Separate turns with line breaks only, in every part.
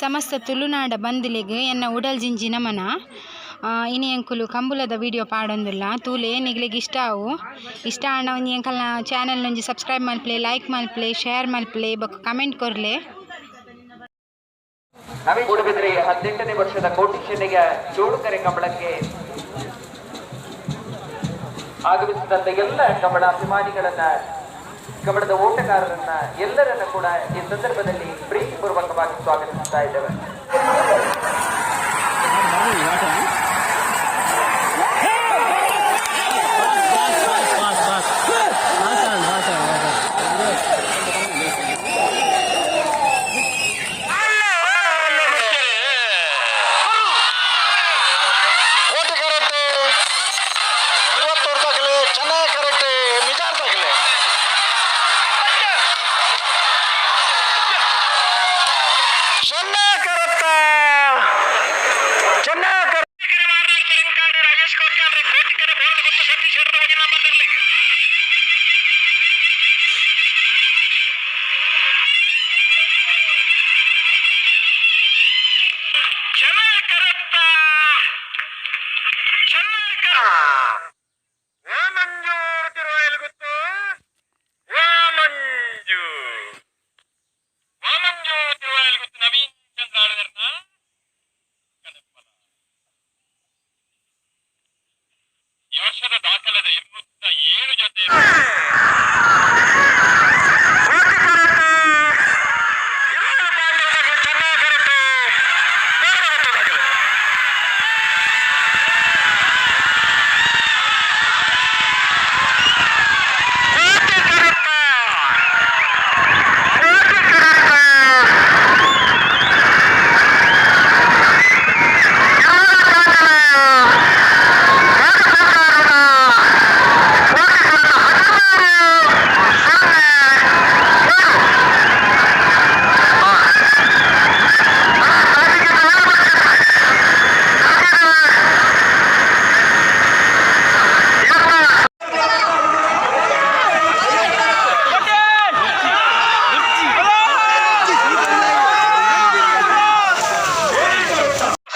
ಸಮಸ್ತ ತುಳುನಾಡ ಬಂಧುಲೆಗ್ ಎನ್ನ ಉಡಲ್ ಜಿಂಜಿ ನಮನ. ಇನಿ ಎಂಕುಲು ಕಂಬುಲದ ವಿಡಿಯೋ ಪಾಡೊಂದುಲ್ಲ ತೂಲೆ ನಿಗ್ಲೆಗ್ ಇಷ್ಟ ಆವು. ಇಷ್ಟ ಆಂಡ ಒಂಜಿ ಎಂಕಲ್ನ ಚಾನೆಲ್ ಒಂಜಿ ಸಬ್ಸ್ಕ್ರೈಬ್ ಮಲ್ಪಲೆ, ಲೈಕ್ ಮಲ್ಪಲೆ, ಶೇರ್ ಮಲ್ಪಲೆ ಬೊಕ್ಕ ಕಮೆಂಟ್ ಕೊರ್ಲೆ.
ಮೂಡುಬಿದಿರೆ 18ನೇ ವರ್ಷದ ಕೋಟಿ ಚೆನ್ನಯ್ಯ ಜೋಡುಕರೆ ಕಂಬಳಕ್ಕೆ ಆಗಮಿಸಿದಂತ ಎಲ್ಲ ಕಂಬಳ ಅಭಿಮಾನಿಗಳನ್ನ, ಕಂಬಳದ ಓಟಗಾರರನ್ನ ಎಲ್ಲರನ್ನ ಕೂಡ ಈ ಸಂದರ್ಭದಲ್ಲಿ ಪ್ರೀತಿಪೂರ್ವಕವಾಗಿ ಸ್ವಾಗತಿಸ್ತಾ ಇದ್ದೇವೆ.
ಕೋಟಿ ಕರೆಕ್ಟ್ 21 ದಾಖಲೆ, ಚೆನ್ನಾಗಿ ಕರೆಕ್ಟ್ ಮಿಜಾರ್ ದಾಖಲೆ. ಚೆನ್ನಾಗಿ ಕರೆಕ್ಟ ಚೆನ್ನಾಗಿ.
ರಾಜೇಶ್ ಕೋಟ್ಯಾನ್ ಕೋಟಿಕರ ಬೋರ್ಡ್ ಸತೀಶ್ ನಂಬರ್. ಚೆನ್ನಾಗಿ ಚೆನ್ನಾಗಿ. ವಾಮಂಜೂರು ತಿರುವಾಯಲು ಗೊತ್ತು. ವಾಮಂಜು ವಾಮಂಜು ತಿರುವಾಯಲು ಗೊತ್ತು. ನವೀನ್ ಚಂದ್ರ ಆಳುಗರ್ನ ಕನಪಲ. ಈ ವರ್ಷದ ದಾಖಲದ 207 ಜೊತೆ.
ಕೋಟಿ ಕರೆಕ್ಟ್ ಚೆನ್ನಾಗಿ ಕರೆಕ್ಟ್ ದಾಖಲೆ. ಕೋಟಿ ಕರೆಕ್ಟ ಕೋಟಿ ಕರೆಕ್ಟ್ 13 0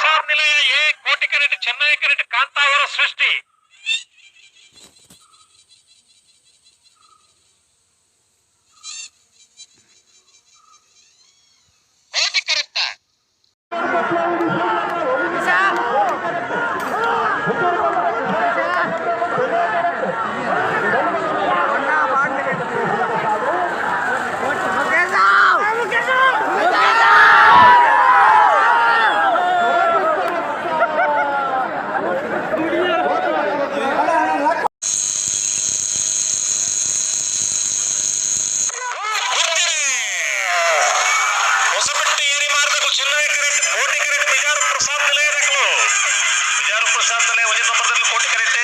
7.
ನಿಲಯ ಎ ಕೋಟಿ ಕರೆಕ್ಟ್ ಚೆನ್ನೈ ಕರೆಕ್ಟ್ ಕಾಂತಾವರ ಸೃಷ್ಟಿ. ಕೋಟಿ ಕರೆಕ್ಟ. ಹೊಸಪಟ್ಟಿ ಏರಿ ಮಾರ್ಗಗಳು ಚೆನ್ನೈ ಕರೆಕ್ಟ್ ಕೋಟಿ ಕರೆಕ್ಟ್ ಮಿಜಾರು ಪ್ರಸಾದ್ ನಿಲಯದಗಳು. ಮಿಜಾರು ಪ್ರಸಾದ್ ನಿಲಯ ಒಂದೇ ನಂಬರ್ದಲ್ಲಿ ಕೋಟಿ ಕರೆಕ್ಟ್.